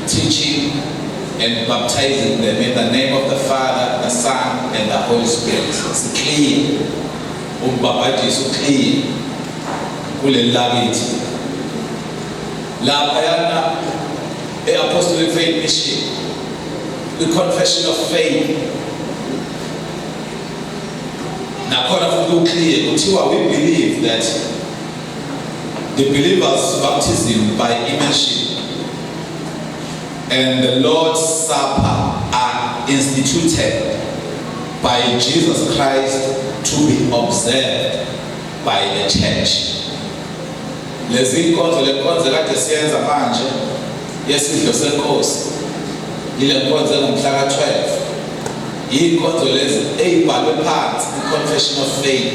Teaching and baptizing them in the name of the Father, the Son and the Holy Spirit. It's clear. Umbhabhadiso clear kuleli lakithi. Laphayana e-Apostolic Faith Mission, kwi-Confession of Faith, nakhona futhi ku-clear kuthiwa we believe that the believers baptism by immersion and the Lord's Supper are instituted by Jesus Christ to be observed by the church. Lezi inkonzo lenkonzo kade siyenza manje yesidlo senkosi ile nkonzo engomhla ka-12 iy'nkonzo lezi ey'bhalwe phansi i-confession of faith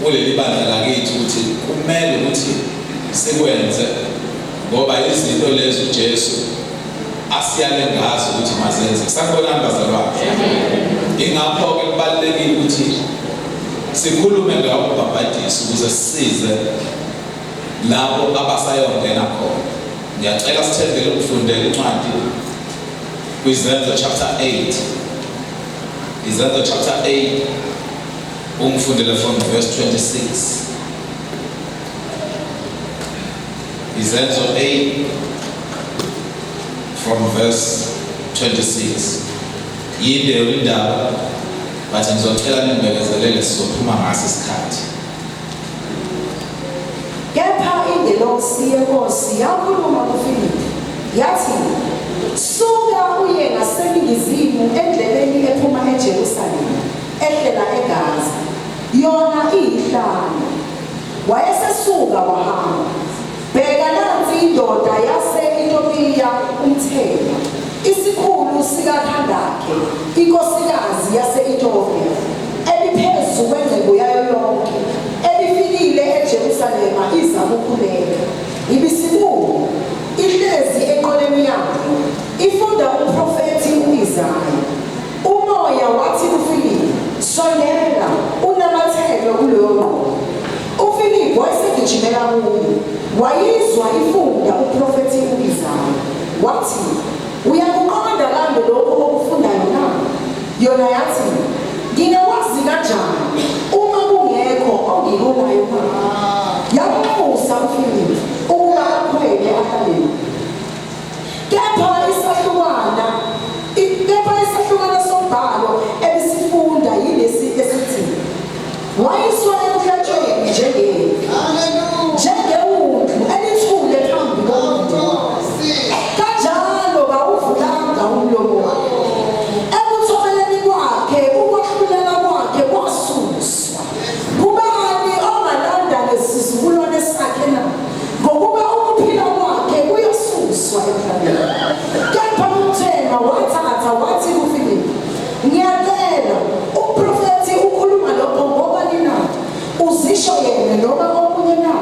kuleli bandla lakithi ukuthi kumele ukuthi sikwenze ngoba izinto lezi uJesu asiyale ngazo ukuthi mazenze. Sanibonani bazalwane. Ingakho-ke kubalulekile ukuthi sikhulume ngawo umbhabhadiso ukuze sisize labo abasayongena khona. Ngiyacela sithembele ukufundela incwadi kwiZenzo chapter 8. Izenzo chapter 8 ungifundele from verse 26. Izenzo 8 from verse 26. Yinde indaba but ngizocela nimbekezelele sizophuma ngaso isikhathi. Kepha ingelosi yeNkosi yakhuluma kuFilipu yathi, Suka uye ngaseningizimu endleleni ephuma eJerusalema ehlela eGaza, yona iyihlane. Wayesesuka wahamba. Bheka nansi indoda yase-Itopiya, umthenwa, isikhulu sikaKhandakhe, inkosikazi yase-Itopiya, ebiphezu kwengcebo yayo yonke, ebifikile eJerusalema iza kukhuleka. Ibisibuka, ihlezi enqoleni yayo, ifunda umprofethi u-Isaya. Umoya wathi kuFiliphu, Sondela, unamathele kuleyo nqola. UFiliphu wayesegijimela kuyo, wayizwa ifunda umprofethi u-Isaya. Wathi, Uyakuqonda kambe lokhu okufundayo na? Yona yathi, Ngingakwazi kanjani uma kungekho ongiholayo na? Yamnxusa uFiliphu ukuba akhwele ahlale naye. Kepha isahlukwana kepha isahlukwana sombhalo ebisifunda yilesi esithi wayiswa ekuhlatshweni njengemvu njengewundlu elithule phambi komndeni wakhe kanjalo kawuvulanga umlomo wakhe ekuthobeleni kwakhe ukwahlulela kwakhe kwasuswa kubani ongalanda ngesizukulwane sakhe na Ngokuba ukuphila kwakhe kuyosuswa emhlabeni. Kepha umthenwa wathatha wathi kuFilipu, Ngiyacela, umprofethi ukhuluma lokho ngobani na? Uzisho yena noma omunye na?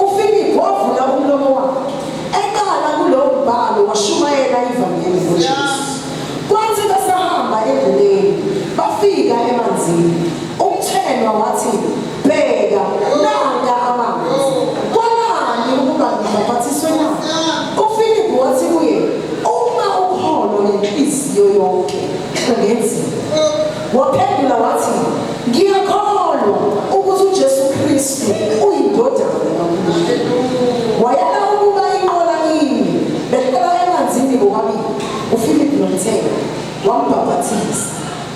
UFilipu wavula umlomo wakhe, eqala kulowo mbhalo washumayela ivangeli ngoJesu. Kwathi besahamba endleleni, bafika emanzini. Umthenwa wathi, Bheka, nanka amanzi. Kwalani ukuba ngibhapathiswe na? UFiliphu wathi kuye, Uma ukholwa ngenhliziyo yonke, kungenziwa. Waphendula wathi, Ngiyakholwa ukuthi uJesu Kristu uyiNdodana kaNkulunkulu. Wayala ukuba inqola ime, behlela emanzini bobabili, uFiliphu nomthenwa, wambhapathiza.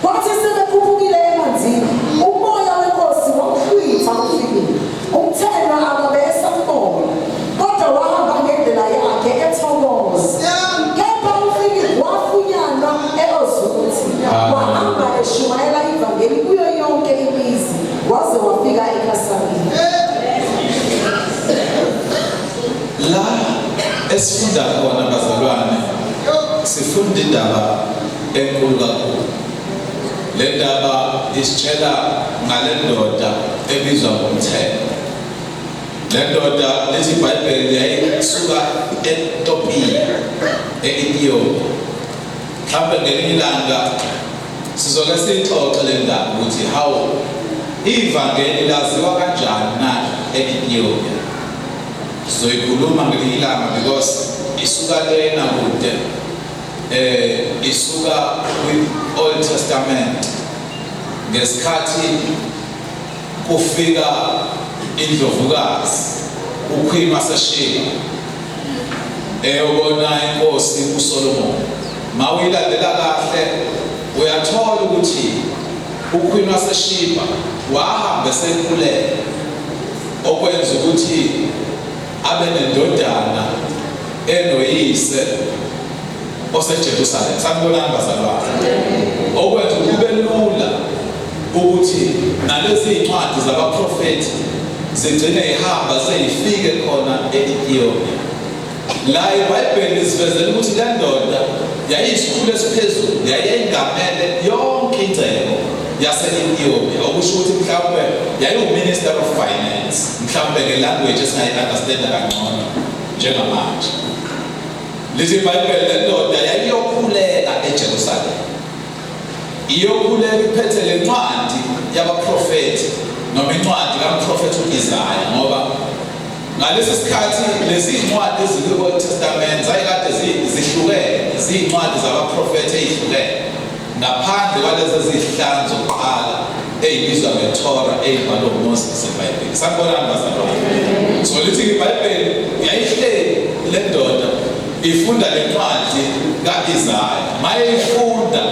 Kwathi sebekhuphukile emanzini, umoya weNkosi wamhlwitha uFilipu. Umthenwa akabe esambona, kodwa wahamba ngendlela yakhe ethokoza. Kepha uFilipu wafunyanwa e-Ozuthi, wahamba eshumayela ivangeli kuyo yonke imizi, waze wafika eKhasariya. La esifunda khona bazalwane, sifunda indaba enkulu kakhulu. Le ndaba isitshela ngale ndoda ebizwa ngomthelo. Le ndoda lithi iBhayibheli yayisuka eTopiya, e-Ethiopia. Mhlawumbe ngelinye ilanga sizoke siyixoxe le ndaba ukuthi hawu ivangeli laziwa kanjani na e-Ethiopia. Sizoyikhuluma ngelinye ilanga because isuka lena kude, isuka kwi Old Testament ngesikhathi kufika indlovukazi uQueen waseSheba eyobona inkosi uSolomon. Mawuyilandela kahle uyathola ukuthi uQueen waseSheba wahamba esekhulele, okwenza ukuthi abe nendodana enoyise oseJerusalem. Sanibonani bazalwane. Okwenza kube lula ukuthi nalezi zincwadi zabaprofeti zigcine ihamba zeyifike khona e-Ethiopia. La iBhayibheli lisivezela ukuthi le ndoda yayiyisikhulu esiphezulu, yayengamele yonke ingcebo yase-Ethiopia, okusho ukuthi mhlawumbe yayiwu-minister of finance, mhlawumbe nge-language esingayi-understanda kangcono njengamanje. Lithi iBhayibheli le ndoda yayiyokhuleka eJerusalema, iyokhuleka iphethe le ncwadi yabaprofethi noma incwadi kamprofethi u-Isaya, ngoba ngalesi sikhathi lezi zincwadi ezikwi-Old Testament zayikade zihlukene, ziyincwadi zabaprofethi ezihlukene ngaphandle kwalezi ezihlanu zokuqala eyibizwa ngeTorah eyibhalwe uMoses eBhayibheli. Sanibonani bazalwane. So lithi iBhayibheli yayihleli le ndoda ifunda le ncwadi ka-Isaya. Mayeyifunda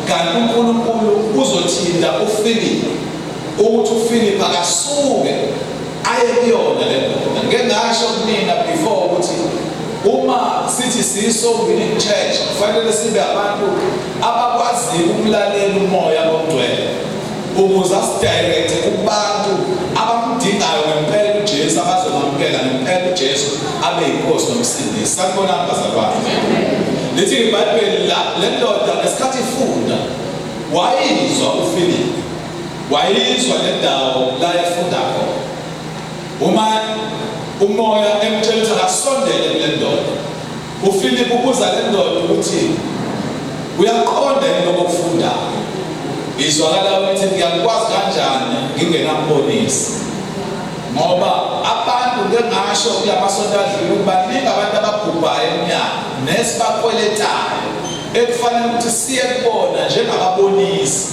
kanti uNkulunkulu uzothinta uFilip ukuthi uFilip akasuke aye kuyona le ndoda. Ngike ngasho kumina before ukuthi uma sithi siyi-soul winning church kufanele sibe abantu abakwaziyo ukumlalela uMoya oNgcwele ukuze asidirecte kubantu abamdingayo ngempela uJesu, abazomamukela ngempela uJesu abe yinkosi nomsindisi. Sanibonani bazalwane. Lithi iBhayibheli la le ndoda ngesikhathi ifunda wayizwa uFilip, wayizwa le ndawo la efunda khona. Uma uMoya emtshela ukuthi akasondele kule ndoda, uFilip ubuza le ndoda ukuthi uyaqonda yini lokho okufundayo. Izwakala ukuthi ngiyakwazi kanjani ngingenambonisi, ngoba abantu ngike ngasho kulamasonto adlule ukuthi baningi abantu ababhubhayo emnyango nesibakweletayo ekufanele ukuthi siye kubona njengababonisi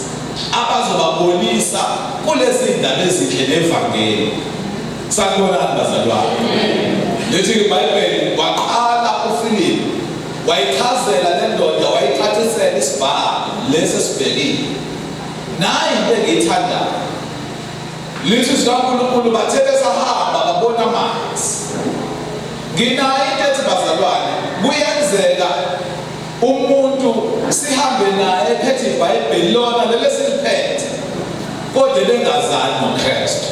abazobabonisa kulezi ndaba ezinhle nevangeli. Sanibonani bazalwane. Lithi iBhayibheli waqala uFilip wayichazela le ndoda, wayicacisela isibhalo lesi esibhekile. Nayi into engiyithandayo. Lithi zikaNkulunkulu bathe besahamba babona amanzi. Nginayo into ethi bazalwane, kuyenzeka umuntu sihambe naye ephethe iBhayibheli lona leli esiliphethe kodwa bengazani noKristu.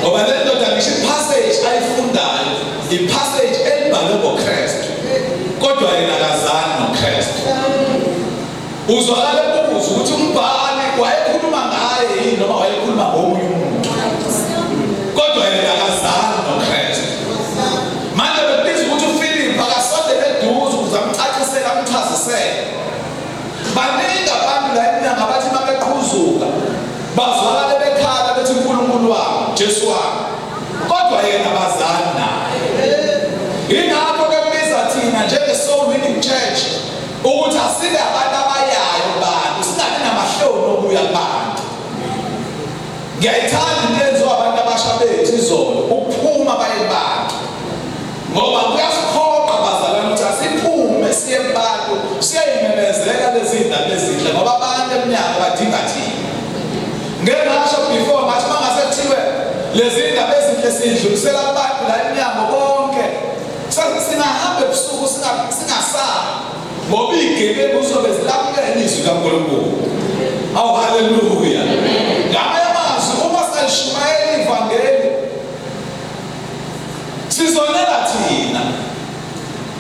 Ngoba le ndoda ngisho ipassage ayifundayo ipassage elibhalwe ngoKristu, kodwa yena akazani noKristu. Uzwakala ebuza ukuthi umbhali wayekhuluma ngaye yini noma wayekhuluma ngomunye umuntu, kodwa yena akazani noKristu. Manje bekubiza ukuthi uFilip akasondele eduze ukuze amcacisele, amchazisele. Baningi abantu la emnyango abathi uma beqhuzuka bazwakale bekhala bethi uNkulunkulu wami, Jesu wami, kodwa yena abazani naye. Yingakho ke kubiza thina njenge-Soul Winning Church ukuthi asibe abantu abayayo kubantu, singabi namahloni okuya kubantu. Ngiyayithanda into enziwa abantu abasha bethu izolo, ukuphuma baye kubantu, ngoba kuyasiphoqa bazalwane ukuthi asiphume siye kubantu siyayimemezela lezi ndaba ezinhle, ngoba abantu emnyango badinga thina. Ngeke ngasho before ngathi uma ngase kuthiwe lezi ndaba ezinhle sidlulisela kubantu la emnyango bonke, singahamba ebusuku singasabi, ngoba iy'gebengu zobe zilamukela izwi kaNkulunkulu. Awu haleluya! Ngamanye amazwi, uma salishumayela ivangeli sizonela thina,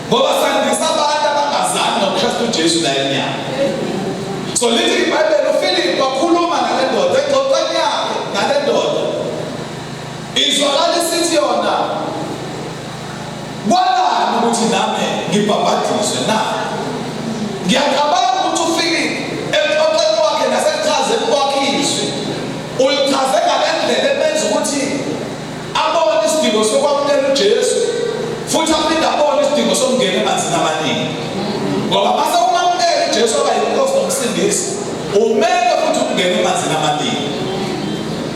ngoba sandisa abantu abangazani noKristu Jesu la emnyango. So lithi iBhayibheli uFilip wakhuluma nale ndoda engxoxweni yakhe nale ndoda, izwakala isithi yona kwalani ukuthi nami ngibhabhadiswe na? Ngiyacabanga ukuthi uFilip exoxeni kwakhe nasekuchazeni kwakhe izwi ulichaze ngale ndlela emenza ukuthi abone isidingo sokwamukela uJesu, futhi aphinde abone isidingo. emanzini amaningi. Ngoba mase umamukele uJesu oba yinkosi nomsindisi, umele futhi ukungena emanzini amaningi.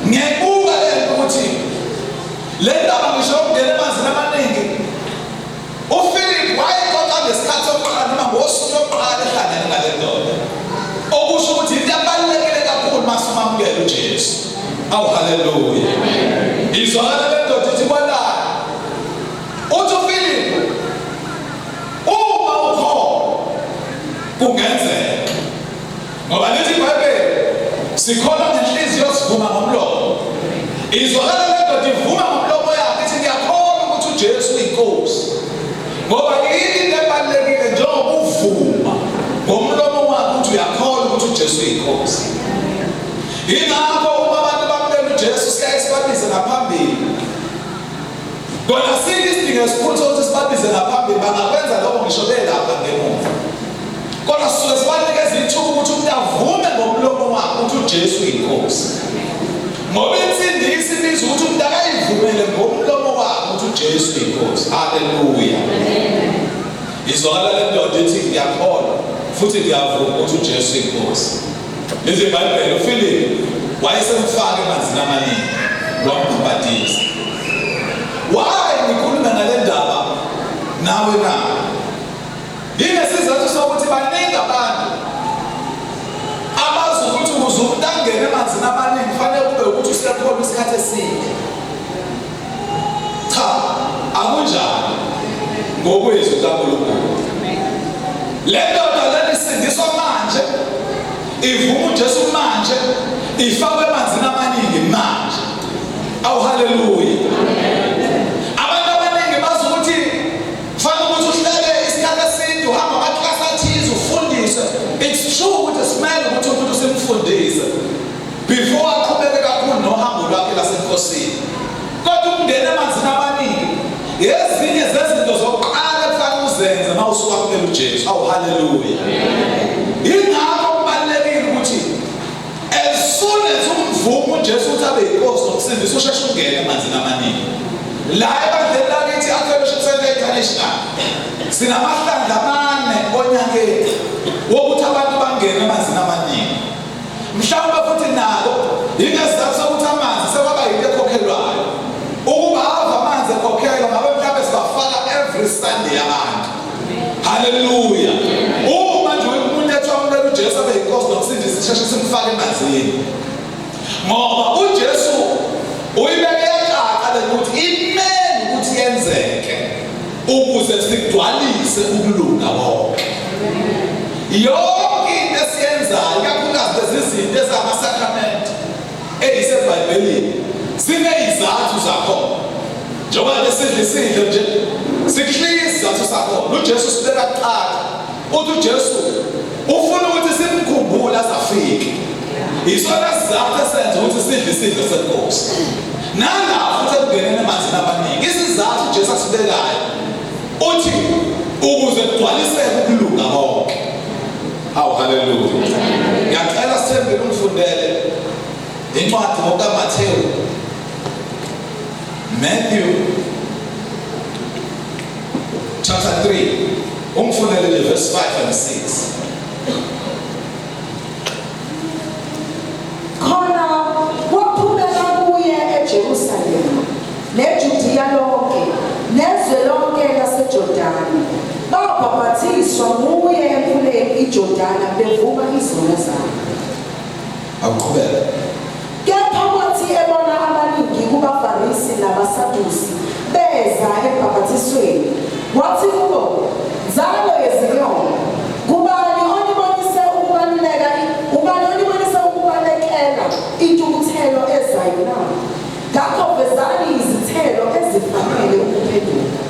Ngiyayibuka le nto ukuthi le ndaba ngisho ukungena emanzini amaningi uPhilip wayexoxa ngesikhathi sokuqala noma ngosuku lokuqala ehlangene nale ndoda. Okusho ukuthi into ebalulekile kakhulu mase umamukele uJesu. Awu haleluya. Izwakala le ndoda ithi kwalana. Uthi uPhilip uma ukhona kungenzeka. Ngoba lithi iBhayibheli sikholwa ngenhliziyo sivuma ngomlomo. Izwakala le ndoda ivuma ngomlomo yakhe ithi ngiyakholwa ukuthi uJesu uyinkosi. Ngoba yini into ebalulekile njengoba uvuma ngomlomo wakho ukuthi uyakholwa ukuthi uJesu uyinkosi. Yingakho uma abantu bamukela uJesu siyaye sibabize ngaphambili. Kona sikho isidingo esikhulu sokuthi sibabize ngaphambili bangakwenza lokho ngisho belapha ngemuva. Kodwa sisuke sibanikeza ithuba ukuthi umuntu avume ngomlomo wakhe ukuthi uJesu uyinkosi. Ngoba insindiso ibiza ukuthi umuntu akayivumele ngomlomo wakhe ukuthi uJesu uyinkosi. Haleluya. Izwakala le ndoda ithi ngiyakholwa futhi ngiyavuma ukuthi uJesu uyinkosi. Lithi iBhayibheli uFilip wayesemfaka emanzini amaningi wambhabhadisa. Why ngikhuluma ngale ndaba nawe na? Yingesizathu sokuthi baningi abantu abazi ukuthi ukuze umuntu angene emanzini amaningi kufanele kube ukuthi usekhona isikhathi eside. Cha, akunjalo ngokwezwi likaNkulunkulu. Le ndoda lena isindiswa manje, ivuma uJesu manje, ifakwe emanzini amaningi manje. Awu haleluya. Abantu abaningi bazi ukuthi kufanele ukuthi uhlale isikhathi eside uhamba amaklasi athize ufundiswe. It's true ukuthi simele ukuthi umuntu simfundise. Before aqhubeke kakhulu nohambo lwakhe lasenkosini. Kodwa ukungena emanzini amaningi ezinye zezinto zokuqala kufanele uzenze uma usuka kumele uJesu. Awu haleluya. Ingakho kubalulekile ukuthi as soon as umvuma uJesu ukuthi abe yinkosi nokusindisa usheshe ungene emanzini amaningi. La ebandleni lakithi iFellowship Center International sinamahlandla amane onyakeni wokuthi abantu bangene emanzini amaningi. Mhlawumbe futhi nalo yingesizathu sokuthi amanzi sekwaba yinto ekhokhelwayo. Ukuba ave amanzi ekhokhelwa ngabe mhlawumbe sibafaka every Sunday abantu. Haleluya. Uma nje umuntu ethi wamukela uJesu abe yinkosi nomsindisi sisheshe simfake emanzini. Ngoba uJesu uyibeke yacaca le ukuthi imele ukuthi yenzeke ukuze sigcwalise ukulunga konke. Yonke into esiyenzayo ikakhulukazi lezi zinto ezamasakramente eyiseBhayibhelini zinezizathu zakhona. Njengoba nje sidla isidlo nje sikhliya isizathu sakhona. UJesu sibeka kuqala. Uthi uJesu ufuna ukuthi simkhumbule azafike. Yisona sizathu esenza ukuthi sidle isidlo senkosi. Nala futhi ekungeneni emanzini amaningi isizathu uJesu asibekayo uthi ukuze kugcwaliseke ukulunga konke. Hawu haleluya. Ngiyacela sithembe ungifundele incwadi ngokaMathewu. Matthew chapter 3 ungifundele nje verse 5 and 6. Khona kwaphumela kuye eJerusalema neJudiya lonke nezwe lonke laseJordani babhabhathiswa nguye emfuleni iJordani bevuma izono zabo. Awuqhubeke. Kepha kwathi ebona abaningi kubaFarisi nabaSadusi beza embhabhathisweni, wathi kubo, Nzalo yezinyoka, ngubani onibonise ukubaluleka ubani onibonise ukubalekela intukuthelo ezayo na? Ngakho vezani izithelo ezifanele ukuphenduka.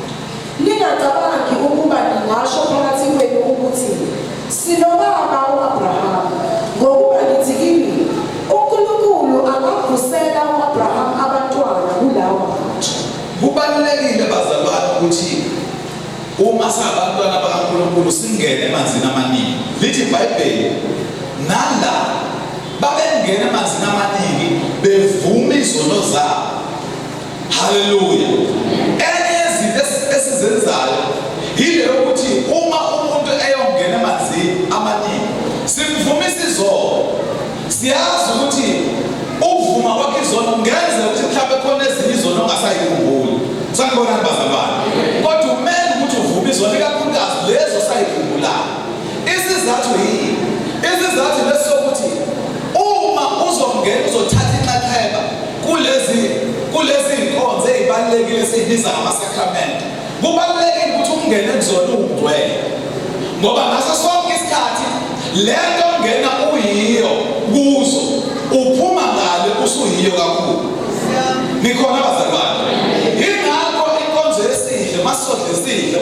Ningacabangi ukuba ningasho phakathi kwenu ukuthi, Sinobaba u-Abrahama, ngokuba ngithi kini, uNkulunkulu angavusela u-Abrahama abantwana kulawa matshe. Kubalulekile bazalwane ukuthi uma singabantwana bakaNkulunkulu singene emanzini amaningi. Lithi iBhayibheli nala babengena emanzini amaningi bevuma izono zabo. Haleluya. Enye yezinto esizenzayo Yile yokuthi uma umuntu eyongena emanzini amaningi, simvumisa izono. Siyazi ukuthi ukuvuma kwakhe izono kungenzeka ukuthi mhlawumbe khona ezinye izono ongasayikhumbuli. Sanibonani bazalwane. Kodwa kumele ukuthi uvume izono ikakhulukazi lezo osayikhumbulayo. Isizathu yini? Isizathu lesi sokuthi uma uzongena uzothatha inxaxheba kulezi zinkonzo ezibalulekile esizibiza ngamasakramente. Kubalulekile ukuthi ungene kuzona ungcwele. Ngoba ngaso sonke isikhathi lento ongena uyiyo kuzo uphuma ngale usuyiyo kakhulu. Nikhona bazalwane? Ingakho inkonzo yesidlo masodla isidlo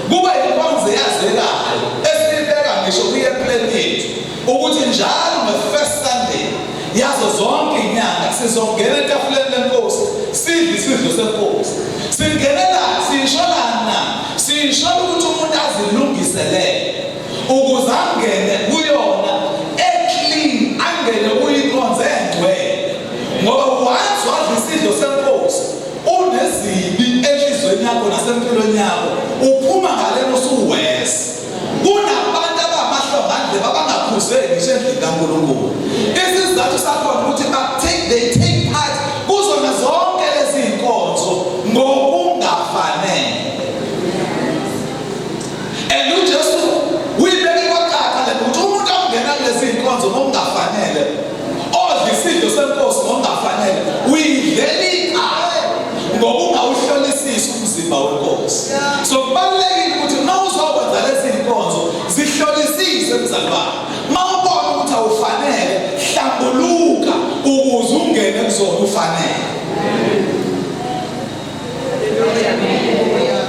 kuba inkonzo eyazekayo esiyibeka ngisho kwi-plan yethu ukuthi njalo nge-first Sunday yazo zonke inyanga sizongena etafuleni lenkosi sidle isidlo senkosi. Singenela sisholana sisho ukuthi umuntu azilungiselele ukuze angene kuyona e-clean, angene kuyinkonzo engcwele, ngoba once wadla isidlo senkosi unezibi enhliziyweni yakho nasempilweni yakho, uphuma ngalena usuwesi. Kunabantu abamahlongandlebe abangakhuzeki ngisho endlini kaNkulunkulu. Isizathu sakhona ukuthi they take part kuzona zonke lezi zinkonzo ngokungafanele. And uJesu uyibeke kwacaca le ukuthi umuntu ongena kulezi zinkonzo ngokungafanele, odla isidlo senkosi ngokungafanele, uyidlela icala ngokungawuhlolisisi umzimba wenkosi. So kubalulekile ukuthi uma uzokwenza lezi zinkonzo zihlolisise mzalwane. Uma ubona ukuthi awufanele, hlambuluka ukuze ungene kuzona ufanele.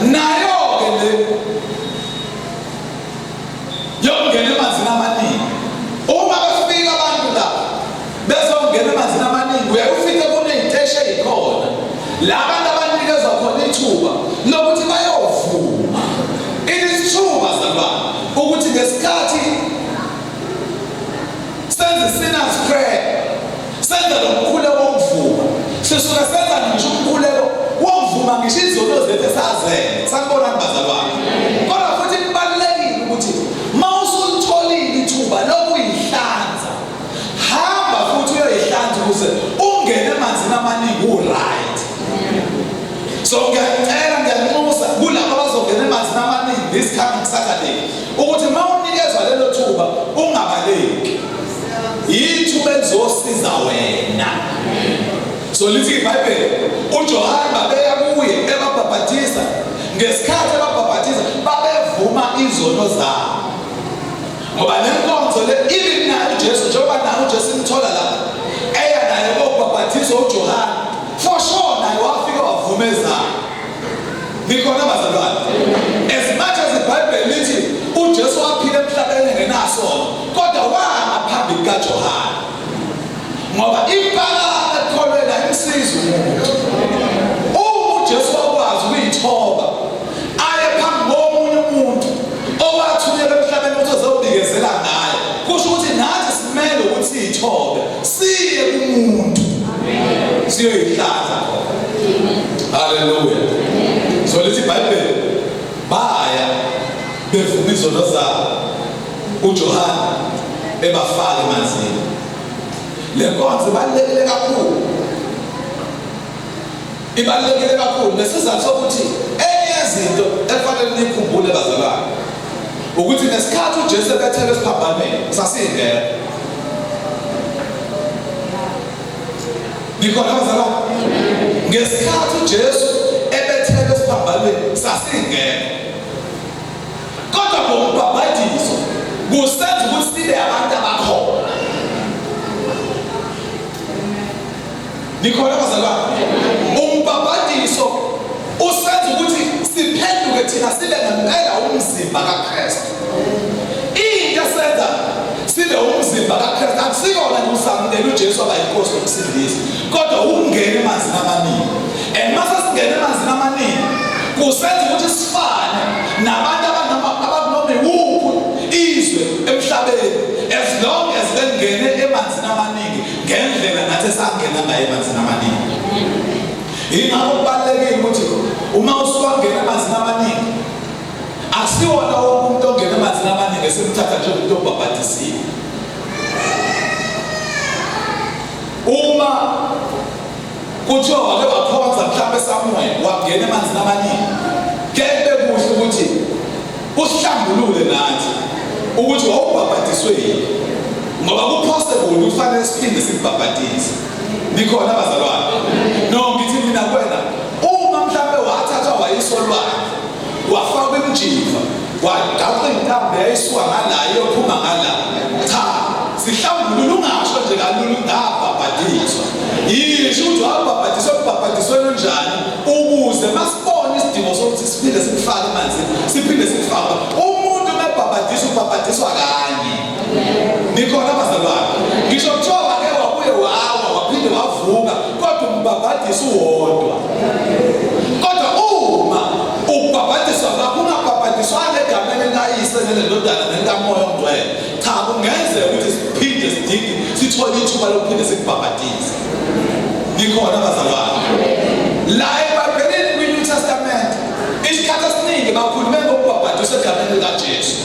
Nayo-ke le yokungena emanzini amaningi, uma befika abantu lapha bezongena emanzini amaningi, uyaye ufike kuney'teshi ey'khona la bantu abanikezwa khona ithuba lokuthi bayovuma. It is true bazalwane ukuthi ngesikhathi senze sinners prayer, senza lo mkhuleko wokuvuma, sisuke senza ngisho umkhuleko wokuvuma ngisho izono zethu esazenza. Sanibonani bazalwane. Kodwa futhi kubalulekile ukuthi uma usulitholile ithuba lokuyihlanza, hamba futhi uyoyihlanza ukuze ungene emanzini amaningi u-right. So ngiyacela, ngiyanxusa kulabo abazongena emanzini amaningi this coming Saturday ukuthi uma unikezwa lelo thuba ungabaleki, yithuba elizosiza wena. So lithi iBhayibheli uJohane babeya kuye ebabhabhatisa. Ngesikhathi ebabhabhatisa babevuma izono zabo, ngoba le nkonzo le ibi nayo uJesu, njengoba naye uJesu imthola la eya naye kobhabhathiswa uJohane, for sure naye wafika wavuma ezabo. Nikhona bazalwane? As much as iBhayibheli lithi uJesu waphila emhlabeni engenasono, kodwa wama phambi kukaJohane, ngoba impakamo ekukholweni ayimsizi umuntu. Uma uJesu wakwazi ukuyithoba aye phambi komunye umuntu owathunyelwa emhlabeni ukuthi ozobikezela ngaye, kusho ukuthi nathi simele ukuthi siyithobe siye kumuntu siyoyihlanza khona. Haleluya. So lithi iBhayibheli baya bevuma izono zabo, uJohane ebafaka emanzini. Le nkonzo ibalulekile kakhulu, ibalulekile kakhulu nesizathu sokuthi enye yezinto ekufanele niyikhumbule bazalwane ukuthi ngesikhathi uJesu ebethelwe esiphambanweni sasingekho. Nikhona bazalwane? Ngesikhathi uJesu ebethelwe esiphambanweni sasingekho, kodwa ngokubhabhadiswa kusenza ukuthi sibe abantu abakhona. Nikhona bazalwane? Umbhabhadiso usenza ukuthi siphenduke thina sibe ngempela umzimba kaKristu. Into esenza sibe umzimba kaKristu akusikona nje usamukela uJesu aba yinkosi nomsindisi, kodwa ukungena emanzini amaningi. And mase singena emanzini amaningi kusenza ukuthi sifane nabantu abakunoma iwuphi izwe emhlabeni, as long as bengene emanzini amaningi ngendlela nathi esangena ngayo emanzini amaningi. Yingakho kubalulekile ukuthi uma usuwangena emanzini amaningi, Akusiwona wonke umuntu ongena emanzini amaningi esimthatha njengomuntu obhabhadisiwe. Uma kuthiwa wake wakhonza mhlawumbe somewhere wangena emanzini amaningi, kebe kuhle ukuthi usihlambulule nathi ukuthi wawubhabhadiswe yini, ngoba kupossible ukuthi kufanele siphinde sikubhabhadise. Nikhona bazalwane? No, ngithi mina kuwena, uma mhlawumbe wathathwa wayiswa olwandle, wafakwa imjiva, wagaxa intambo yayisuka ngala iyophuma ngala, cha, sihlambulule, ungasho nje kalula ngabhabhadiswa. Yisho ukuthi wabhabhadiswa kubhabhadiswe kanjani, ukuze masibone isidingo sokuthi siphinde sikufake emanzini, siphinde sikufake. Umuntu mebhabhadiswa ubhabhadiswa kanye. Nikhona bazalwane? Ngisho kuthiwa wake wabuye wawa waphinde wavuka, kodwa umbhabhadiso uwodwa. Kodwa uma ukubhabhadiswa kwakho ungabhabhadiswanga egameni likaYise neleNdodana nelikaMoya oNgcwele, cha, kungenzeka ukuthi siphinde sidinge sithole ithuba lokuphinde sikubhabhadise. Nikhona bazalwane? La eBhayibhelini kwi-New Testament isikhathi esiningi bakhulume ngokubhabhadiswa egameni likaJesu.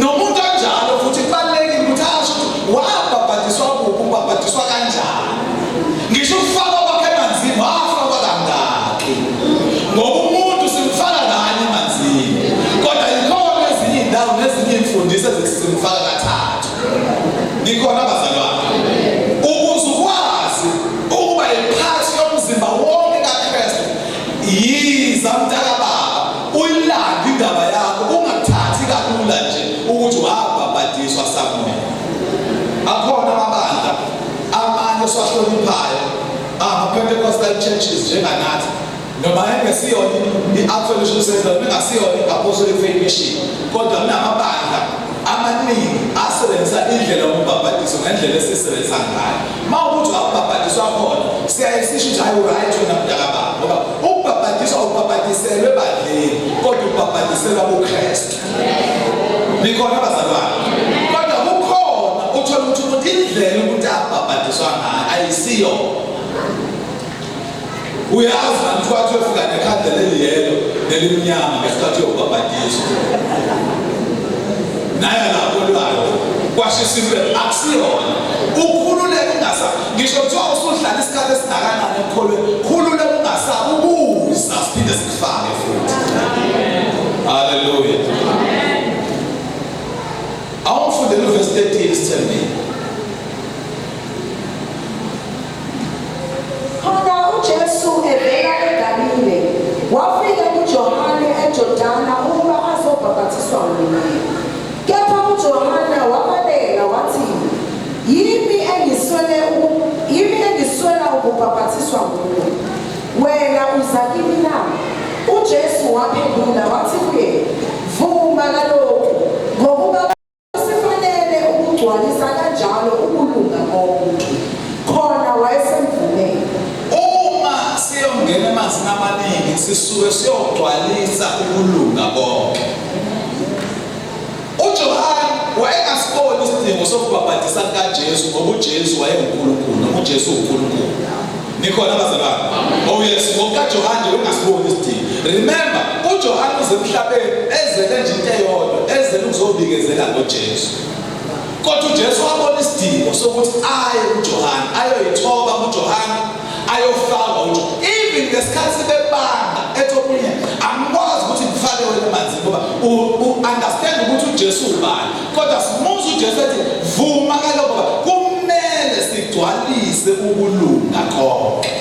Nomuntu onjalo futhi kubalulekile ukuthi asho ukuthi wabhabhadiswa kuphi, ubhabhadiswa kanjani. Ngisho ukufakwa kwakhe emanzini, wafakwa kangaki, ngoba umuntu simfaka kanye emanzini, kodwa ikhona ezinye iy'ndawo nezinye iy'mfundiso ezithi simfaka kathathu. Nikhona bazalwane? Ukuze ukwazi ukuba yiphathi yomzimba wonke kaKristu, yiza mntakababa uyilande indaba yakho, ungakuthathi kalula nje ukuthi wabhabhadiswa somewhere. Akhona amabandla amanye esiwahloniphayo, ama-Pentecostal churches njenganathi, noma engesiyona i-Ark Fellowship Center, noma engasiyona i-Apostolic Faith Mission, kodwa kunamabandla amaningi asebenzisa indlela yombhabhadiso ngendlela esisebenzisa ngayo. Uma ukuthi awubhabhadiswa khona, siyaye sisho ukuthi hayi, right wena mntakababa, ngoba ukubhabhadiswa ubhabhadiselwe ebandleni, kodwa ubhabhadiselwa kuKristu. Nikhona bazalwane? Kodwa kukhona uthola ukuthi umuntu indlela umuntu abhabhadiswa ngayo ayisiyo. Uyazi nani kwathi uyofika nekhandlela eliyelo nelimnyama ngesikhathi uyobhabhadiswa, naye lapho lwakhe kwashisa impela, akusiyona. Ukhululeke ungasabi, ngisho kuthiwa usuhlala isikhathi esingakanani ekukholweni, khululeke ungasabi, ubuza siphinde sikufake futhi. Haleluya. Awungifundele uvesi 13, sithembile. Khona uJesu evela eGalile wafika kuJohane eJordana ukuba azobhabhathiswa nguye. Kepha uJohane wabaleka wathi, Yimi engiswela ukubhabhathiswa nguwe, wena uza kimi na? UJesu waphendula wathi kuye, Vuma kalokhu, ngokuba kusifanele ukugcwalisa kanjalo ukulunga konke. Khona wayesemvumela. Uma siyongena emanzini amaningi, sisuke siyogcwalisa ukulunga konke. UJohane wayengasiboni isidingo sokubhabhadisa kukaJesu, ngoba uJesu wayenguNkulunkulu, noma uJesu uNkulunkulu. Nikhona bazalwane? Oh yes, ngokukaJohane nje wengasiboni isidingo. Remember, uJohane uze emhlabeni ezele nje into eyodwa, ezele ukuzobikezela ngoJesu. Kodwa uJesu wabona isidingo sokuthi aye kuJohane, ayoyithoba kuJohane, ayofakwa uJohane. Even ngesikhathi bebanga ethi omunye, angikwazi ukuthi ngifake wena emanzini, ngoba u-understand ukuthi uJesu ubani. Kodwa simuza uJesu ethi vuma kalokho, ngoba kumele sigcwalise ukulunga konke.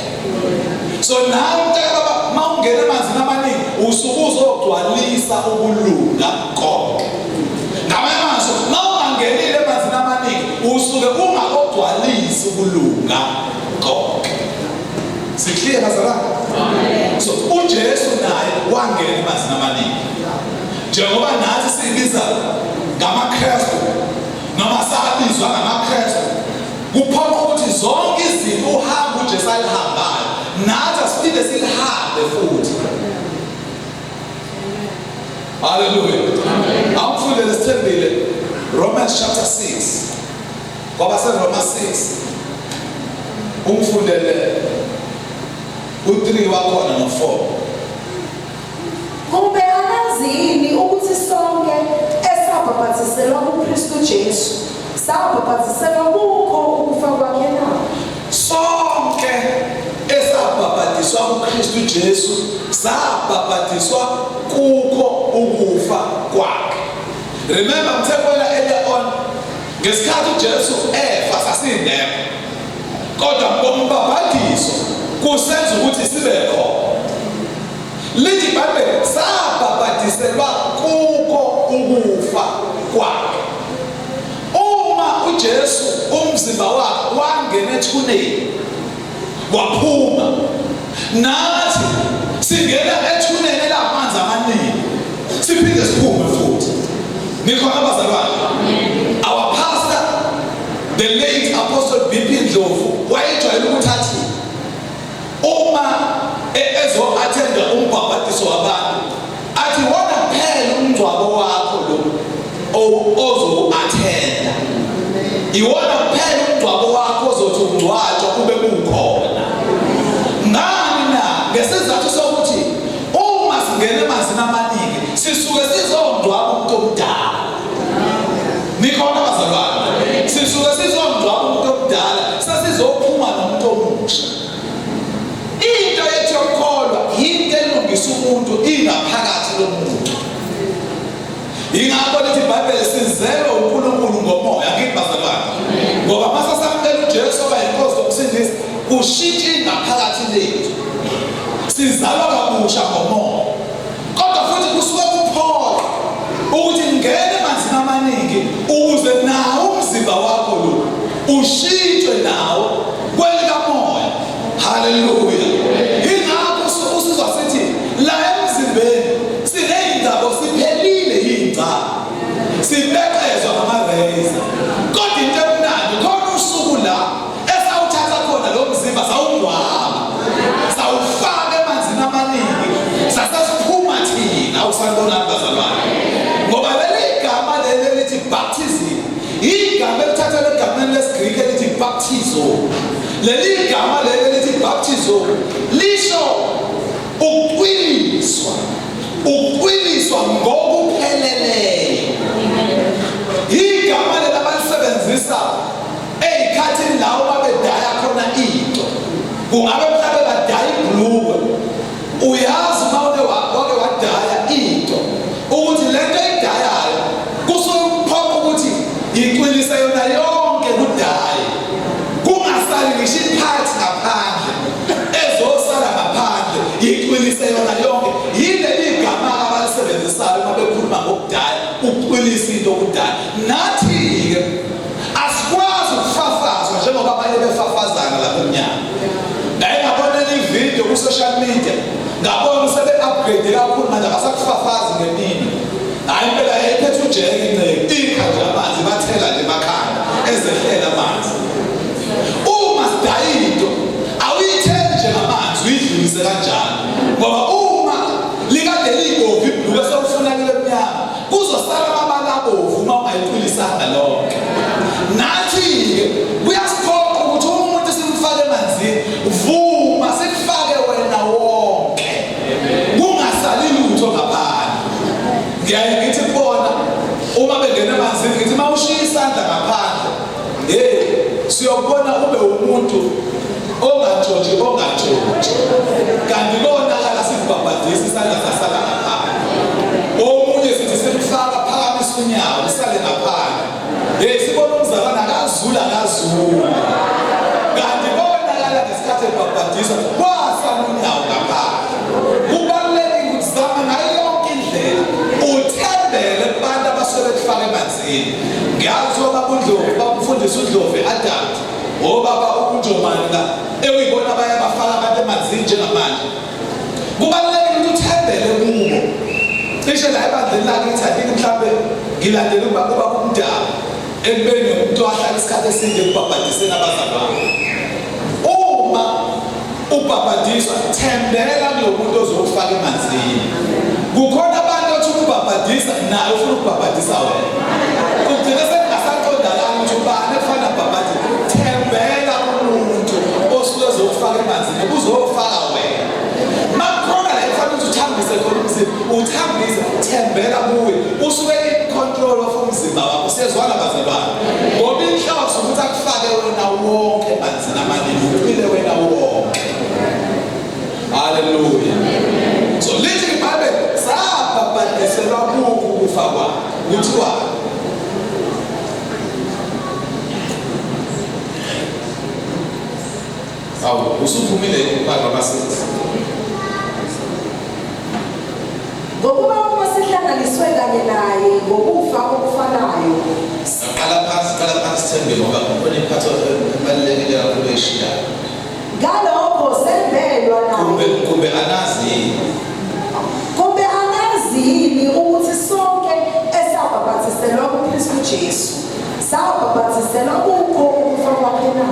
So nawe mntakababa, uma ungena emanzini amaningi, usuke uzogcwalisa ukulunga konke. Ngamanye amazwi, uma ungangenile emanzini amaningi, usuke ungakogcwalisi ukulunga konke. Sikliye bazalwane? So uJesu naye wangena emanzini amaningi, njengoba nathi sibiza ngamaKristu noma sabizwa ngamaKristu. Kuphoqa ukuthi zonke izinto uhambo uJesu alihambayo nathi asiphinde silihambe futhi. Haleluya. Awufundele sithembile Romans chapter 6, kwabaseRoma 6, ungifundele u3 wakhona no4. Kumbe anazi yini ukuthi sonke esabhapathiselwa kuKristu Jesu, sabhapathiselwa kukho ukufa kwakhe na? Sonke esabhabhadiswa kuKristu Jesu sabhabhadiswa kukho ukufa kwakhe. Remember ngithe kuwena earlier on ngesikhathi uJesu efa sasingekho. Kodwa ngombhabhadiso kusenza ukuthi sibe khona. Lithi iBhayibheli sabhabhadiselwa kukho ukufa kwakhe. Uma uJesu umzimba wakhe wangena ethuneni waphuma, nathi singena ethuneni elamanzi amaningi siphinde siphume futhi. Nikhona bazalwane? Our pastor the late Apostle BP Ndlovu wayejwayele ukuthi athi uma ezo-athenda umbhabhadiso wabantu athi wona kuphela umngcwabo wakho lo ozowu-athenda, iwona kuphela umngcwabo wakho ozothi ungcwatshwa ube kukhona. Ngani na? Ngesizathu sokuthi uma singena emanzini amaningi sisuke sizongcwaba umuntu omdala. Nikhona bazalwane? Sisuke sizongcwaba umuntu omdala, sesizophuma nomuntu omusha. Into yethu yokukholwa yinto elungisa umuntu ingaphakathi lomuntu. Yingakho lithi iBhayibheli sizelwe uNkulunkulu ngomoya, angithi bazalwane? Ngoba mase samukela uJesu oba yinkosi yokusindisa, kushintsha ingaphakathi lethu. Sizalwa kabusha ngomoya. Kodwa futhi kusuke kuphoqa ukuthi ngene emanzini amaningi ukuze nawo umzimba wakho lo ushintshwe nawo kwelikamoya. Haleluya! Yingakho usizwa sithi la emzimbeni siney'ngcabo, siphelile yiy'ngcabo, sibeqezwa ngama-razor. Kodwa into emnandi khona usuku la esawuthatha khona lo mzimba sawungcwaba sawufaka emanzini amaningi sasesiphuma thina. Awusanibonani bazalwane? Ngoba leli gama leli elithi baptism igama elithathelwe egameni lesiGriki elithi baptizo. Leli gama leli elithi baptizo lisho ukucwiliswa, ukucwiliswa ngokupheleleyo. Igama leli abalisebenzisa Ey'khathini la uma bedaya khona into, kungabe mhlawumbe badaya ibhulukwe. Uyazi uma uke wake wadaya into ukuthi le nto eyidayayo kusuke kuphoqa ukuthi yicwilise yona yonke kudaye, kungasali ngisho iphathi ngaphandle ezosala ngaphandle, yicwilise yona yonke. Yileli gama abalisebenzisayo uma bekhuluma ngokudaya, ukucwilisa into kudaya. Nathi-ke Asikwazi ukufafazwa njengoba abanye befafazana lapha emnyango. Ngake ngabona enye ividiyo ku-social media, ngabona usebe-upgrade kakhulu manje abasakufafazi ngemini. Hhayi impela yayiphethe ujeke inceku, ikha nje amanzi bathela nje emakhanda ezehlela amanzi. Uma sidaya into awuyitheli nje ngamanzi uyidlulise kanjalo, ngoba uma likade libomvu ibhulukwe sewufuna libe mnyama Kuzosala amabala abovu uma ungayicwilisanga lonke. Nathi-ke kuyasiphoqa ukuthi uma umuntu simfake emanzini, vuma sikufake wena wonke, kungasali lutho ngaphandle. Ngiyaye ngithi kubona uma bengena emanzini, ngithi uma ushiya isandla ngaphandle, hey, siyokubona ube umuntu ongatshontshi, ongatshontshi, kanti konakala sikubhabhadisa isandla sasala ngaphandle. Omunye sithi simfaka phakamisa unyawo usale ngaphandle. Hey, sibona umzalwane akazula, akazula, kanti konakala ngesikhathi ebhabhadiswa kwasala unyawo ngaphandle. Kubalulekile ukuthi zama ngayo yonke indlela uthembele kubantu abasuke bekufaka emanzini. Ngiyazi obaba uNdlovu, bamfundisa uNdlovu e-adult, obaba uNjomani la ekuyibona abaye bafaka abantu emanzini njengamanje. Kubalulekile ukuthi uthembele kubo. Cishe la ebandleni lakithi I think mhlambe ngilandela ukuba kuba kumdala ekubeni umuntu ahlala isikhathi eside ekubhabhadiseni abazalwane. Uma ubhabhadiswa thembela kulo muntu ozokufaka emanzini. Kukhona abantu othi ukubhabhadisa naye ufuna ukubhabhadisa wena, ugcine sekungasaqondakali ukuthi ubani ekufanele abhabhadise. Thembela kumuntu osuke ezokufaka emanzini, uzofaka wena. Makukhona la ekufanele ukuthi uthambise khona umzimba, uthambise, thembela kuye, usuke in control of. Kuthiwa Awu usuphumile kuparagraph 6. Ngokuba uma sihlanganiswe kanye naye ngokufa okufanayo, Qala phansi, qala phansi Thembi ngoba kukhona impatho ebalulekile kakhulu eshiyayo. Ngalokho sembelwa Kumbe naye. kumbe anazi yini? Kumbe anazi yini ukuthi sonke esabhabhathiselwa kuKristu Jesu sabhabhathiselwa kukho ukufa kwakhe na?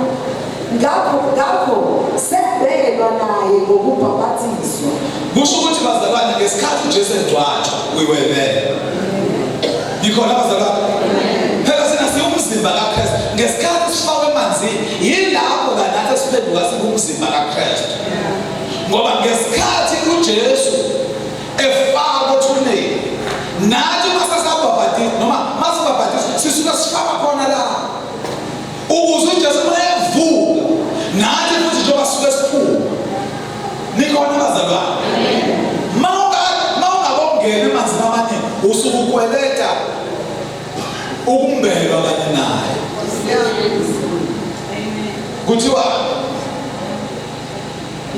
Ngakho sembelwa naye ngokubhabhathiswa. Kusho ukuthi bazalwane ngesikhathi uJesu engcwatshwa we were there. Yikhona bazalwane. Phela sina siwumzimba kaKristu. Ngesikhathi sifakwe emanzini yilapho la nathi siphenduka siwumzimba kaKristu. Ngoba ngesikhathi uJesu efakwa ethuneni nathi uma sesabhabhatiswa noma masibhabhatiswa sisuke sifakwa khona la. Ukuze uJesu uma evuka nathi futhi njengoba sisuke siphuma. Nikhona bazalwane? Mawungabongena emanzini amaningi usuke ukweleta ukumbelwa kanye naye. Kuthiwa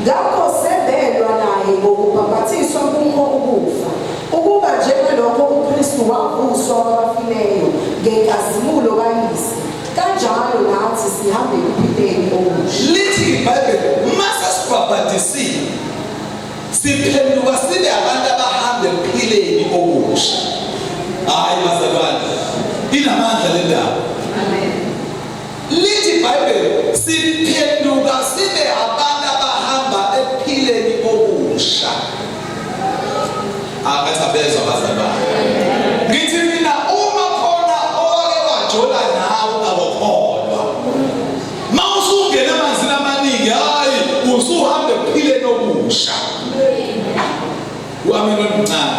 Ngakho sembelwa naye ngokubhabhathiswa kukho ukufa, ukuba njengalokho uKristu wavuswa kwabafileyo ngenkazimulo kaYise, kanjalo nathi sihambe ekuphileni okusha. Lithi iBhayibheli mase sibhabhadisiwe siphenduka sibe abantu abahamba ekuphileni okusha. Hayi bazalwane, inamandla le ndaba. Lithi iBhayibheli siphenduka sibe abantu abahamba ekuphileni okusha. Akathi abezwa bazalwane. Ngithi mina uma khona owake wajola nawe ungakukholwa. Mawusungena amanzini amaningi hayi usuhamba ekuphileni okusha. Uamen omncane.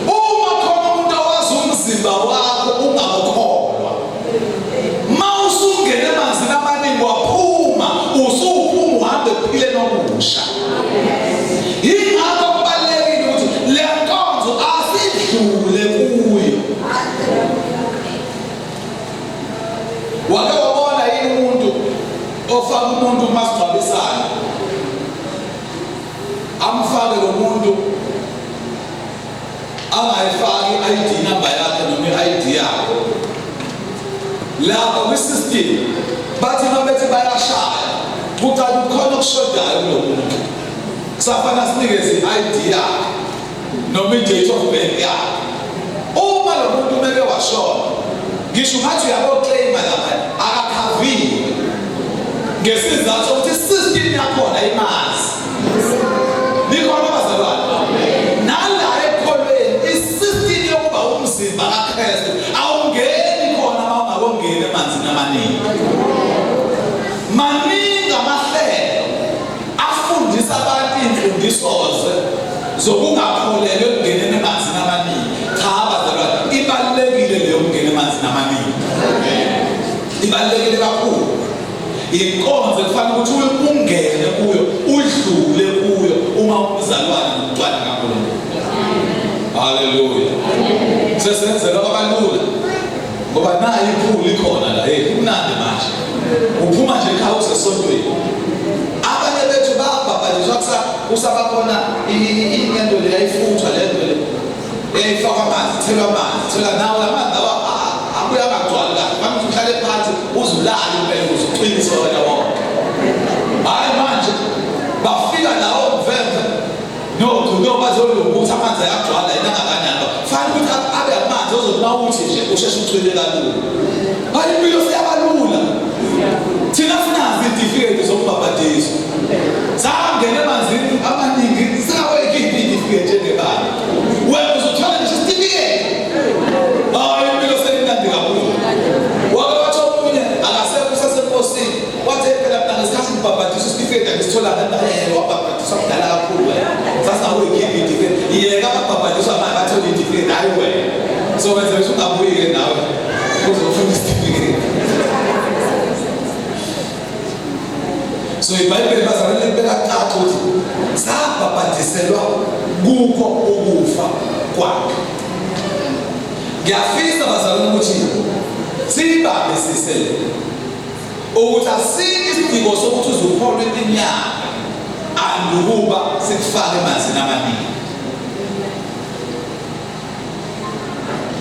Uma khona umuntu owazi umzimba wakho ungakukholwa. Mawusungena emanzini amaningi waphuma usuphuma uhambe ekuphileni okusha. Yingakho kubalulekile ukuthi le nkonzo asidlule kuyo. Wake wabona yini umuntu ofaka umuntu kumasingcwabisane amfake lo muntu angayifaki i-ID number yakhe noma i-ID yakhe lapha kwi-system bathi uma bethi bayashaya kucaca kukhona okushodayo kulo muntu kusafana sinikeze i-ID yakhe noma i-date of birth yakhe uma lo muntu umeke washona ngisho ungathi uyaboclaima lapha akakhaviwe ngesizathu sokuthi isystem yakhona imazi nikhona bazalwane nala ekholweni isystem yokuba umzimba kaKristu awungeni khona uma ungakongeni emanzini amaningi maningi amahlelo afundisa abantu iy'mfundiso-ze zokungakholelwa ekungeneni emanzini amaningi. Cha bazalwane, ibalulekile leyo kungena emanzini amaningi. Ibalulekile kakhulu. Inkonzo ekufanele ukuthi ungene kuyo, udlule kuyo uma umzalwane nomntwana kaNkulunkulu. Haleluya. Sesenzela kwabalula. Ngoba nayi iphuli ikhona la, hey kumnandi manje. Uphuma nje ekhaya usesontweni. Abanye bethu babhabhadiswa kusa kusabakhona into le yayifuthwa le nto le. Eyayifakwa amanzi, ithelwa amanzi, ithelwa nawo la manzi lawa abuye angagcwali kahle. Fanele uhlale phansi uzulale impela ukuze uqinise wena wonke. Hhayi manje bafika lawo mvemve No, no bazolunga ukuthi amanzi ayagcwala yena angakanani. Fanele ukuthi abe amanzi ozothi mawuthi nje usheshe ucwile kalula. Hayi impilo siyabalula. Thina sinazo izitifiketi zokubhabhadiswa. Sangena emanzini amaningi singawekhiphi izitifiketi njengebala. Wena uzothola ngisho isitifiketi. Hayi impilo seyimnandi kakhulu. Wake wathi omunye akasekho usasenkosini. Wathi phela mina ngesikhathi ngibhabhadiswa isitifiketi angisitholanga eh wabhabhadiswa kudala kakhulu wena. Sasingawuyikhiphi isitifiketi. Yeka ababhabhadiswa manje bathola isitifiketi hayi wena. So wenza ukuthi ungabuyi-ke nawe uzofuna isitifiketi. So iBhayibheli bazalwane libeka caca ukuthi sabhabhadiselwa kukho ukufa kwakhe. Ngiyafisa bazalwane ukuthi siyibambe sise le ukuthi asikho isidingo sokuthi uzukholwe iminyaka andukuba sikufake emanzini amaningi.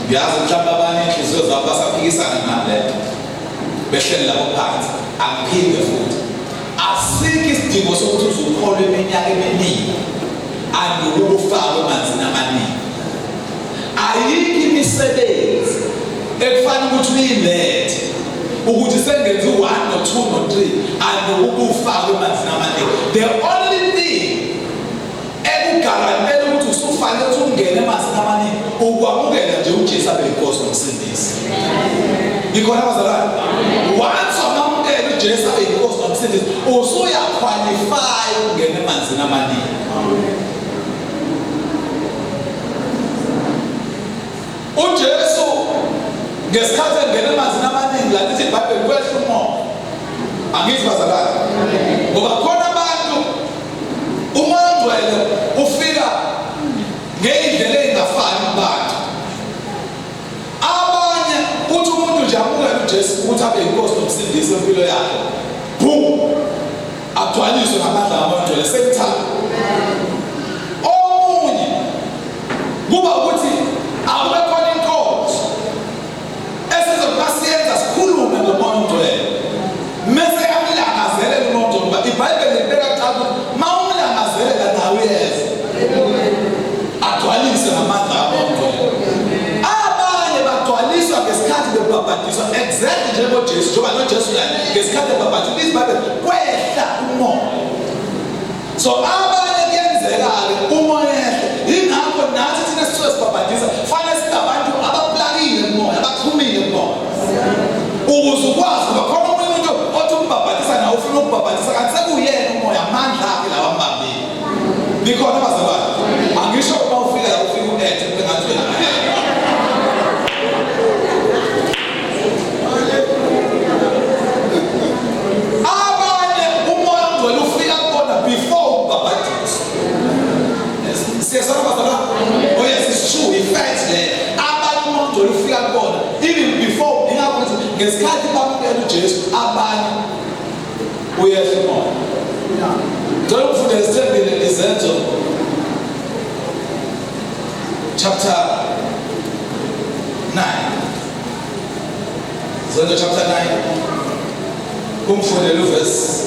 Ngiyazi mhlawumbe abanye inhliziyo zabo basaphikisana nale nto behleli lapho phansi. Angiphinde futhi, asikho isidingo sokuthi uzukholwe iminyaka eminingi andukuba ufakwe emanzini amaningi. Ayikho imisebenzi ekufanele ukuthi uyilethe ukuthi sengenze u-1 no-2 no-3 andukuba ufakwe emanzini amaningi. The only thing ekugarantela ukuthi usufanele ukuthi ungene emanzini amaningi ukwamukela nje uJesu abe yinkosi nomsindisi. Nikhona bazalwane? Once wamamukela uJesu abe yinkosi nomsindisi, usuyaqualify ukungena emanzini amaningi. UJesu ngesikhathi engena emanzini amaningi la lithi iBhayibheli kwehla umoya. Angithi bazalwane. Ngoba khona abantu umoya ongcwele ufika ngeyindlela ey'ngafani kubantu. Abanye uthi umuntu nje amukele uJesu ukuthi abe yinkosi nomsindisi wempilo yakhe. Boom! Agcwaliswe ngamandla kaMoya oNgcwele same time. Omunye kuba ukuthi akube khona inkonzo esizokuba siyenza sikhulume ngoMoya oNgcwele. Mese yamlangazelela uMoya oNgcwele ngoba iBhayibheli libeka kuqala ukuthi uma umlangazelela nawe uyeza. Agcwaliswe ngamandla kaMoya oNgcwele. Abanye bagcwaliswa ngesikhathi bebhabhadiswa exactly njengoJesu, njengoba noJesu naye ngesikhathi ebhabhadiswa iBhayibheli kwehla umoya. So abanye kuyenzeka-ke umoya ehle. Yingakho nathi thina sisuke sibhabhadisa fanele singabantu abaplakile kumoya, abachumile kumoya. Ukuze ukwazi ngoba khona omunye umuntu othi umbhabhadisa nawe ufuna ukubhabhadisa kanti sekuyena umoya amandla akhe lawa ambambile. Nikhona bazalwane? Angisho uma ufika la ufika u-ethe kube ngathi wena abanye umoya ongcwele ufika kubona before ukubhabhadiswa. Siyezwana bazalwane? Oh yes, it's true, i-fact le. Abanye umoya ongcwele ufika kubona even before, ingakho ngithi ngesikhathi bamukela uJesu abanye uyehla umoya. Ngicela ukufunda isithembile izenzo chapter 9. Zenzo chapter 9 kumfundela uverse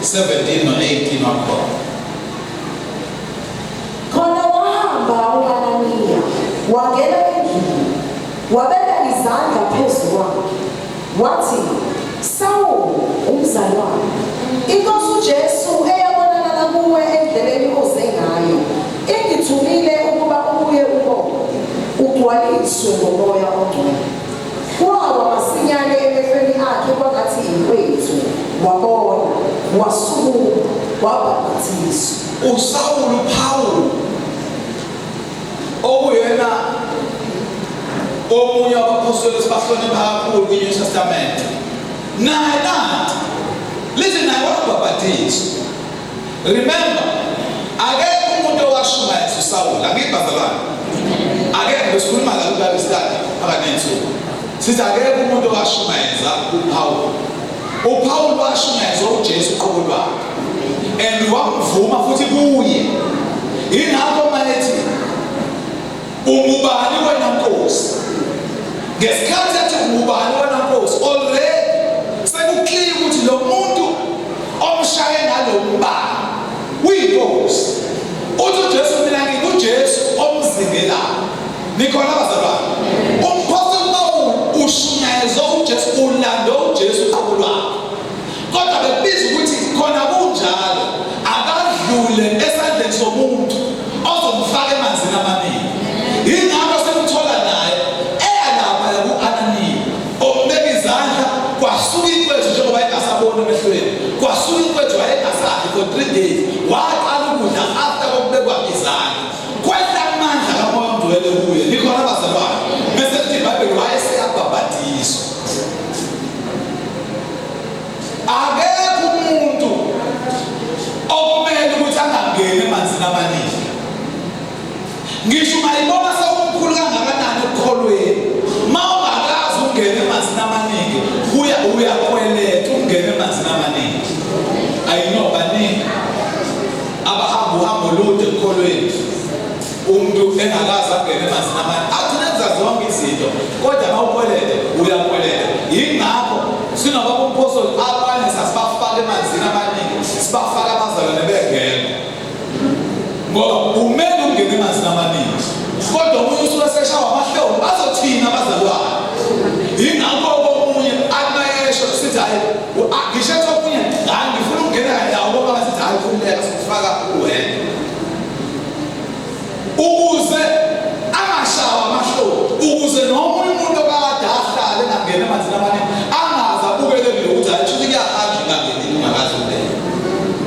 17 no 18 wakhona. Khona wahamba u-Ananiya wangena endlini wabeka izandla phezu kwakhe wathi, Sawulu, umzalwane, iNkosi uJesu eyabonakala kuwe endleleni oze ngayo, ingithumile ukuba ubuye ubone, ugcwaliswe ngoMoya oNgcwele. Kwawa masinyane emehlweni akhe kwangathi inkwethu, wabona, wasukuma, wabhaphathizwa. USawulu Pawulu okuyena omunye wabaphostoli esibahlonipha kakhulu kwi-New Testament naye nanti lithi naye wabhabhadiswa. Remember, akekho umuntu owashumayeza uSawulu, angithi bazalwane? Akekho, besikhuluma la kwi-Bible study phakathi ney'nsuku. Sithi akekho umuntu owashumayeza uPawulu. UPawulu washumayeza uJesu uqobo lwakhe. And wamvuma futhi kuye. Yingakho uma ethi ungubani wena Nkosi? Ngesikhathi ethi ungubani wena Nkosi, already sekuclear ukuthi lo muntu omshaye ngalo mbala uyinkosi. Uthi uJesu mina nginguJesu omzingelayo. Nikhona bazalwane? Umphostoli Pawulu ushunyayezwa uJesu, ulande uJesu uqobo lwakhe. Kodwa bekubiza ukuthi khona kunjalo akadlule esandleni somuntu ozomfaka emanzini amaningi. Yingakho simthola naye eya lapha ku-Ananiya ombeka izandla kwasuka inkwethu njengoba engasaboni emehlweni, kwasuka inkwethu wayengasadli for 3 days, waqala ukudla after kokubekwa izandla. Kwehla amandla kaMoya oNgcwele kuye. Nikhona bazalwane? Uyakweleta ukungena emanzini amaningi. I know baningi abahamba uhambo olude ekukholweni, umuntu engakaze angene emanzini amaningi, athi nenza zonke izinto, kodwa uma ukwelete uyakweleta. Yingakho sinobaba umphostoli, abanye sasibafaka emanzini amaningi, sibafaka abazalwane bengekho, ngoba umele ukungena emanzini amaningi, kodwa omunye usuke eseshawa amahlombe, bazothina abazalwane. Yingakho omunye amayesho sithi hayi, ngisho ethi omunye hayi, ngifuna ukungena kandawo, ngoba sithi hayi, khululeka, sikufaka uwena, ukuze angashawa amahlombe, ukuze nomunye umuntu okade ahlale engangena emanzini amaningi angaze abukele ukuthi hayi, shuthi kuyahanjwa ingangenile ungakaze ungene.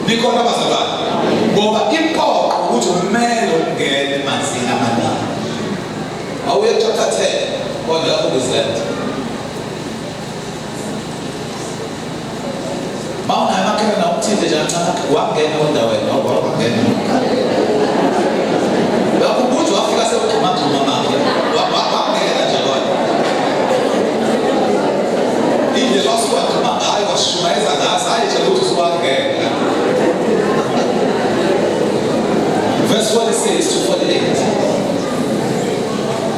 Nikhona abazalwane? Ngoba impoqo ukuthi kumele ungene emanzini amaningi. Awuye chapter 10 kodwa lapho kuzenza mawunayo amakhelwane awuthinte nje kancane, wangena endaweni, wangena lapho ukuthi wafika sekugxumagxuma makhe, wangena nje kodwa indlela wasuka wagxuma ngayo, washumayeza ngaso, hayi nje ukuthi usuwangena. Verse 46 to 48.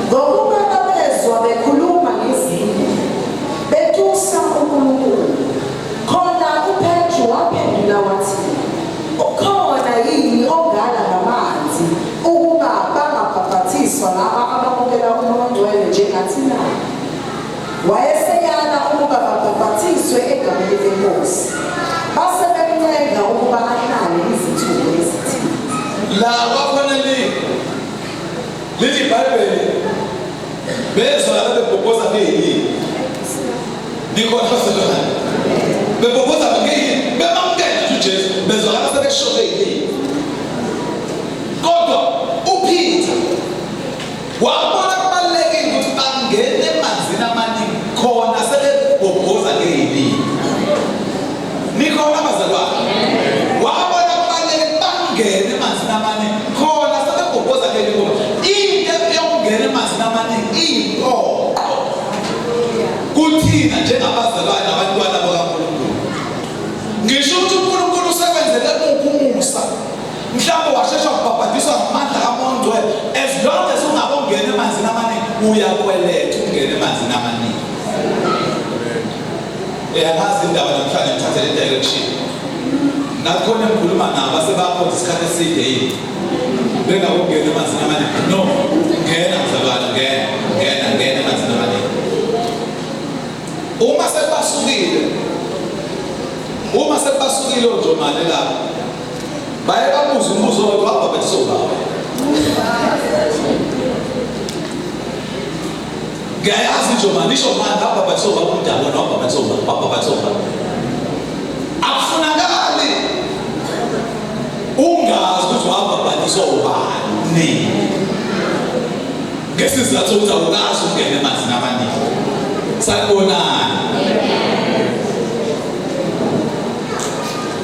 Ngokuba babezwa bekhuluma ngezilimi, betusa uNkulunkulu. Khona uPetru waphendula wathi, ukhona yini ongala ngamanzi ukuba bangabhabhathiswa laba abamukela uMoya oNgcwele njengathi na? Wayeseyala ukuba babhabhathiswe egameni leNkosi. Base bemncenga ukuba ahlale izinsuku ezithile. La kwakhona lithi iBhayibheli bezwa laba bebhobhoza ngeyilimi. Nikhona bazalwane? Bebhobhoza ngeyilimi, bemamukela nje uJesu, bezwakala sebesho ngeyilimi, kodwa uPeter wabona kubalulekile ukuthi bangene emanzini amaningi khona sebebhobhoza ngeyilimi. Nikhona bazalwane? Wabona kubaluleke bangene emanzini amaningi khona sebebhobhoza ngeyilimi, ngoba into yokungena emanzini amaningi iyimpoqo kuthina njengabazalwane nabantwana bakaNkulunkulu. Ngisho ukuthi uNkulunkulu usebenzele muphi umusa, mhlawumbe washesha ukubhabhadiswa ngamandla kaMoya oNgcwele, as long as ungabongena emanzini amaningi, uyakweleta ukungena emanzini amaningi. Uyangazi indaba namhlanje ngithathele direction, nakhona ngikhuluma nabo asebakhonza isikhathi eside yini bengakongena emanzini amaningi. No, ngena mzalwane, ngena, ngena, ngena emanzini amaningi. Uma sebasukile onjomane lapho, baye babuza umbuzo owodwa: wabhabhatiswa ubani? Ngiyayazi injomane isho manje, wabhabhatiswa ubani umdabona, wabhabhatiswa ubani, wabhabhatiswa ubani? Akufunakali ungazi ukuthi wabhabhatiswa ubani, ngesizathu sokuthi awukazi ukungena emanzini amaningi. Sanibonani.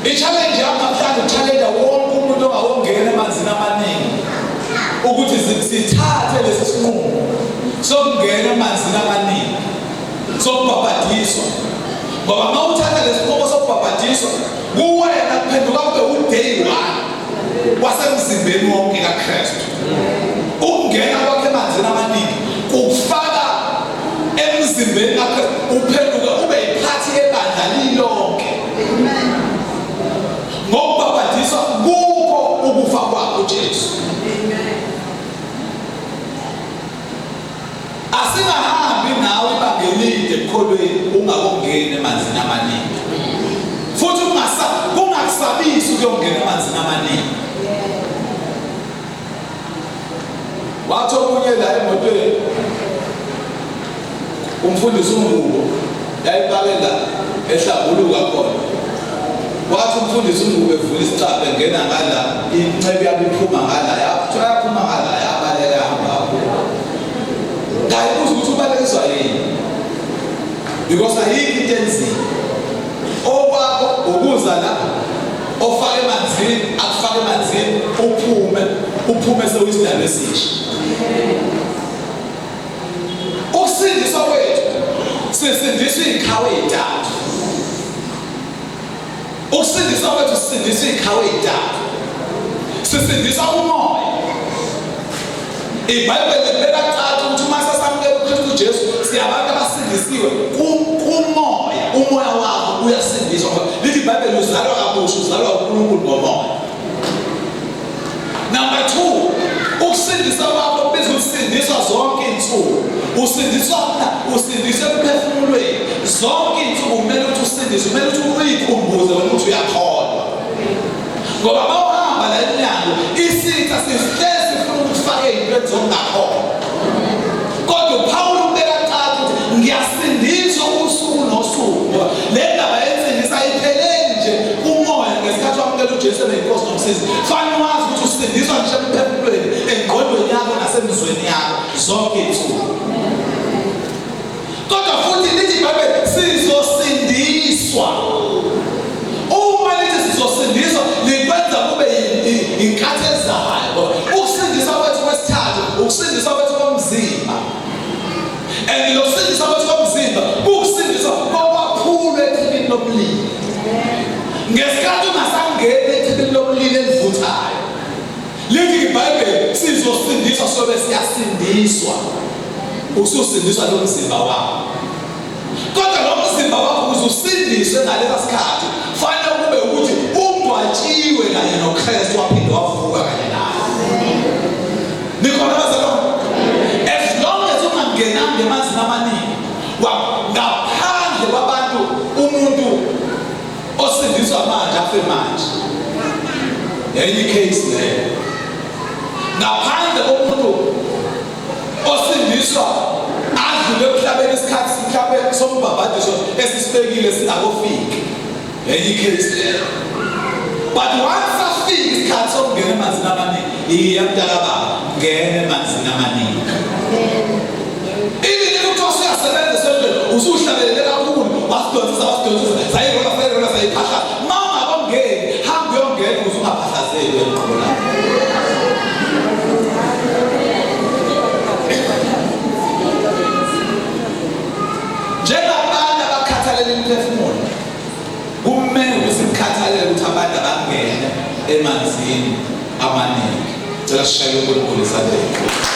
I-challenge yami namhlanje, challenge wonke umuntu ongawongena emanzini amaningi ukuthi sithathe lesi sinqumo sokungena emanzini amaningi sokubhabhadiswa, ngoba uma uthatha lesi sinqumo sokubhabhadiswa, kuwena kuphenduka kube u-day one wasemzimbeni wonke kaKristu. Ukungena kwakhe emanzini amaningi kufaka emzimbeni kaKristu, uphenduka ube yiphathi yebandla lilonke ngokubhabhadiswa kukho ukufa kwakhe uJesu. Asingahambi nawe ibanga elide ekukholweni ungakongeni emanzini amaningi, futhi kungakusabisi ukuyongena emanzini amaningi. Wathi omunye la emotweni, umfundisi uNgubo yayipake la ehlambuluka khona, wathi umfundisi uNgubo evula isicabha engena ngala, inceku yabo iphuma ngala, yathiwa yaphuma ngala, yabaleka, yahamba kakhulu. Ngayibuza ukuthi ubalekiswa yini, because ayikho into enzima. Okwakho ukuza la, ofake emanzini akufake emanzini, uphume, uphume sewuyisidalwa esisha. Ukusindiswa kwethu, sisindiswa iy'khawu ey'ntathu. sisindiswa iy'khawu ey'ntathu. Sisindiswa umoya. IBhayibheli libeka caca ukuthi uma sesamukela uKristu Jesu siyabantu abasindisiwe kumoya. Umoya wakho uyasindiswa ngoba lithi iBhayibheli uzalwa kabusha, uzalwa uNkulunkulu ngomoya. Number 2, ukusindiswa kwakho kubiza ukusindiswa zonke izinsuku. Usindiswa usindiswa emphefumulweni. Zonke izinsuku kumele ukuthi usindiswe, kumele ukuthi uyikhumbuze wena ukuthi uyakholwa. Ngoba mawuhamba la emnyango isitha sihlezi sifuna ukufaka ey'ntweni zokungakholwa. Kodwa uPawulu ubeka caca ukuthi ngiyasindiswa usuku nosuku ngoba le ndaba yensindiso ayipheleli nje kumoya ngesikhathi wamukela uJesu ebeyiNkosi nomsizi. Fanele wazi ukuthi usindiswa ngisho emphefumulweni, engqondweni yakho nasemizweni yakho zonke izinsuku. Kodwa futhi lithi iBhayibheli sizosindiswa. Uma lithi sizosindiswa likwenza kube inkathi ezayo. Ukusindiswa kwethu kwesithathu, ukusindiswa kwethu komzimba. And lokusindiswa kwethu komzimba kuwukusindiswa kokwaphulwa echibini lomlilo. Ngesikhathi ungasangeni echibini lomlilo elivuthayo. Lithi iBhayibheli sizosindiswa sobe siyasindiswa. Ususindiswa lo mzimba wakho. Kodwa lo mzimba wakho ukuze usindiswe ngalesa sikhathi fanele kube ukuthi ungcwatshiwe kanye noKristu waphinde wavuka kanye naye. Nikhona bazalwane? As long as ungangenanga emanzini amaningi ngaphandle kwabantu umuntu osindiswa manje afe manje yenye icase leyo ngaphandle komuntu osindiswa adlule emhlabeni isikhathi mhlawumbe sombhabhadiso esisibekile singakofiki yenye icase leyo but once afika isikhathi sokungena emanzini amaningi iya mntakababa ngena emanzini amaningi Even if kuthiwa usuyasebenza esontweni usuhlabelele kakhulu wasidonsisa wasidonsisa sayirola sayirola sayiphahla uma ungakongeni hamba uyongena ukuze ungaphahlazeki wena uqobo lakho. Njengabantu abakhathalela imiphefumulo kumele ukuthi sikhathalele ukuthi abantu abangene emanzini amaningi. Cela sishayele uNkulunkulu isandla.